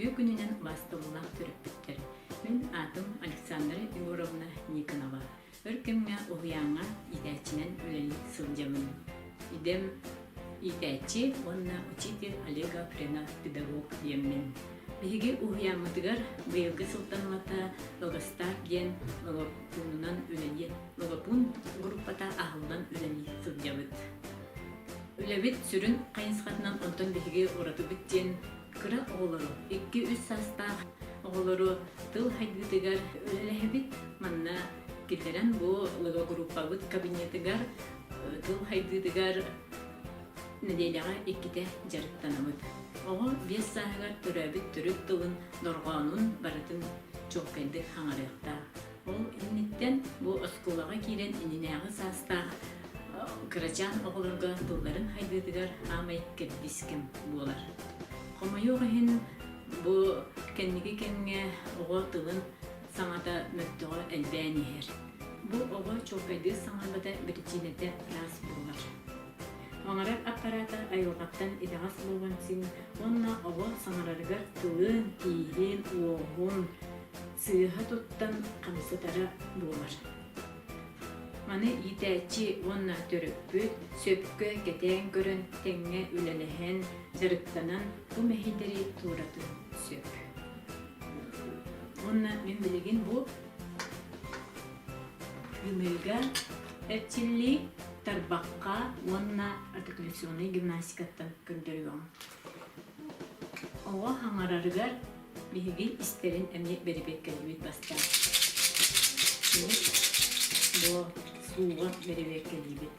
Үтүө күнүнэн убаастабыллаах төрөппүттэр! Мин аатым Александра Егоровна Никонова. Өр кэмҥэ уһуйааҥҥа иитээччинэн үлэлии сылдьабын. Идэм иитээччи уонна учитель Олега Френа педагог диэммин. Биһиги уһуйааммытыгар быйылгы сылтан ылата Логостар диэн логопуунунан үлэлиир логопуун группата аһыллан үлэлии сылдьабыт. Үлэбит сүрүн хайысхатынан онтон биһиги уратыбыт диэн кыра оҕолору, 2-3 саастаах оҕолору тыл хайдыытыгар үлэлэһэбит. Манна киллэрэн бу логогруппабыт кабинетыгар тыл хайдыытыгар нэдиэлэҕэ иккитэ дьарыктанабыт. Оҕо 5 сааһыгар төрөөбүт төрүт тылын дорҕоонун барытын чуолкайдык хаҥарыахтаах. Ол инниттэн бу оскуолаҕа киирэн иннинээҕи саастаах кырачаан оҕолорго тылларын хайдыытыгар аамай кэрдиис кэм буолар. Хомойуох иһин, бу кэнники кэмҥэ оҕо тылын саҥата мөлтөҕө элбээн иһэр. Бу оҕо чуолкайдыыр саҥарбата биричиинэтэ араас буолар. Оҥорор аппарата айылҕаттан итэҕэс буолан син уонна оҕо саҥарарыгар тылын, тииһин, уоһун сыыһа туттан хамсатара буолар. Маны иитээччи уонна төрөппүт сөпкө кэтээн көрөн, тэҥҥэ үлэлэһэн, дьарыктанан бу мэһэйдэри туоратыан сөп. Уонна мин билигин бу Гыныыга эрчиллии тарбахха уонна артикуляционнай гимнастикаттан көрдөрүөҕүм. Оҕо хаҥарарыгар биһиги истэрин эмиэ бэрэбиэркэлиибит бастаан. Бу сууга бэрэбиэркэлиибит.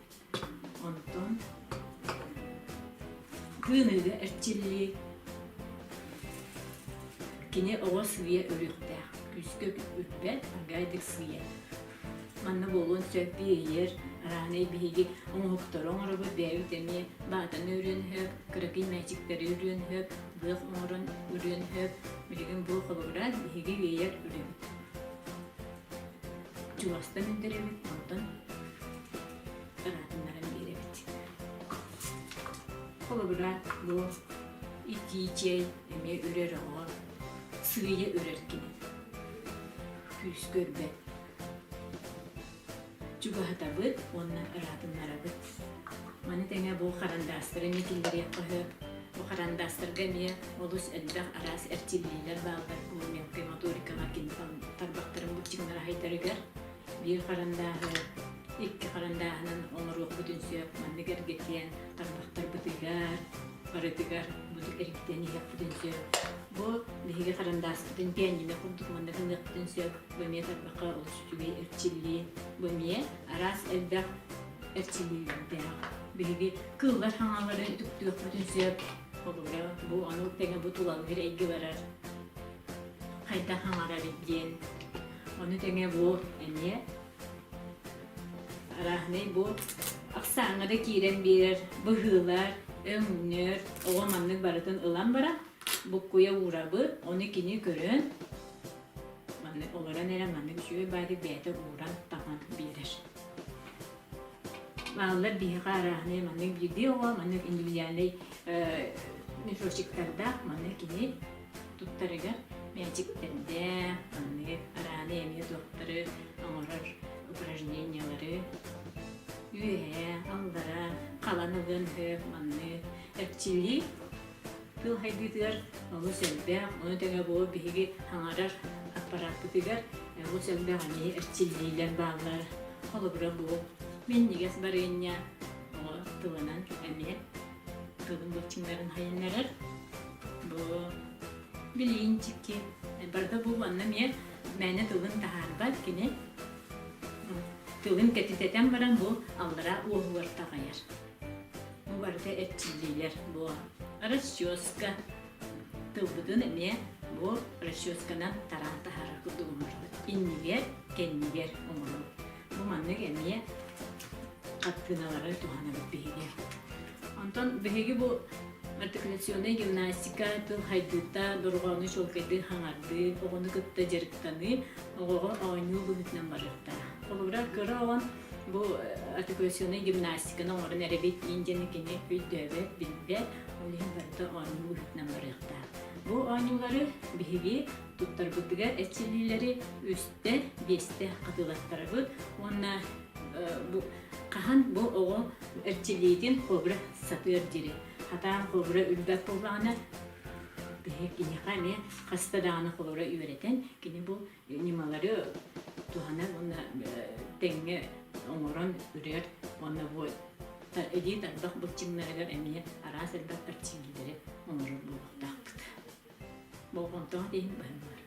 Онтон тыыныыга эрчиллии кини оҕо сыыйа үрүөхтээх, күүскэ үрбэт, аргаайдык сыыйа. Манна буолуон сөп биэйэр, араанай биһиги оҥоһуктары оҥоробут, бэйэбит эмиэ баатаны үрүөн сөп, кыракый мээчиктэри үрүөн сөп, лыах оҥорон үрүөн сөп. Билигин бу холобура биһиги үөйэр үлэбит. Чугастан үндэрэбит, онтон ыраатыннаран биэрэбит. Холобура, бу итии чэй эмиэ үрэр оҕо, сыыйа үрэр кини. Күүскэ үрбэт. Чугаһатабыт уонна ыраатыннарабыт. Маны тэҥэ бу харандаастары эмиэ киллэриэххэ сөп. Бу харандаастарга эмиэ олус элбэх араас эрчиллиилэр бааллар. Бу мелкай моторикаҕа кини тарбахтарын быччыҥнара хайдарыгар биир харандааһы икки харандааһынан оҥоруохпутун сөп. Маннык эргитиэн тарбахтарбытыгар, барытыгар бутук эргитэн иһиэхпитин сөп. Бу биһиги харандааспытын пианино курдук манна гыныахпытын сөп. Бу эмиэ тарбахха олус үчүгэй эрчиллии. Бу эмиэ араас элбэх эрчиллиилэрдээх. Биһиги кыыллар хаҥаларын үтүктүөхпүтүн сөп. Холобура, бу ону тэҥэ бу тулалыыр эйгэ барар. Хайдах хаҥарар диэн. Ону тэҥэ бу эмиэ арааһынай бу ахсааҥҥа да киирэн биэрэр быһыылар, өҥнөр, оҕо маннык барытын ылан баран буккуйа уурабыт, ону кини көрөн маннык олорон эрэ маннык үчүгэй баайдык бэйэтэ ууран таҥан биэрэр. Бааллар биһиэхэ арааһынай маннык биирдии оҕо маннык индивидуальнай мешочектардаах маннык кини туттарыгар мээчиктэрдээх маннык арааһынай эмиэ туохтары оҥорор упражнениялары үөһээ аллара халан ылыан сөп маннык эрчиллии Тыл хайдыытыгар олус элбэх, ону тэҥэ бу биһиги хаҥарар аппарааппытыгар олус элбэх эмиэ эрчиллиилэр бааллар. Холобура бу минньигэс барыанньа оҕо тылынан эмиэ тылын былчыҥнарын хайыннарар. Бу билиинчики барыта бу манна эмиэ мээнэ тылын таһаарбат кини тылын кэтитэтэн баран бу аллараа уоһугар таҕайар. Бу барыта эрчиллиилэр бу расческа тылбытын эмиэ бу расческанан тараан таһаарар курдук оҥоробут. Иннигэр, кэннигэр оҥоробут. Бу маннык эмиэ хартыыналары туһанабыт биһиги. Онтон биһиги бу артикуляционнай гимнастика, тыл хайдыыта, дорҕоону чуолкайдыы хаҥардыы, оҕону кытта дьарыктаныы оҕоҕо оонньуу быһыытынан барыахтаах. Холобура, кыра оҕон Бу артикуляционнай гимнастиканы оҥорон эрэбит иин диэн кини өйдөөбөт, билбэт, ол иһин барыта оонньуу быһыытынан барыахтаах. Бу оонньуулары биһиги туттарбытыгар эрчиллиилэри үстэ, биэстэ хатылаттарабыт уонна бу хаһан бу оҕо эрчиллиитин холобура сатыар диэри хатаан холобура үрбэт буоллаҕына биһиги киниэхэ эмиэ хаста даҕаны холобура үөрэтэн кини бу ньымалары туһанар уонна тэҥҥэ оҥорон үрэр уонна бу илии тарбах былчыҥнарыгар эмиэ араас элбэх эрчиллиилэри оҥорор буолуохтаахпыт. Болҕомтоҕо иһин быһыннар.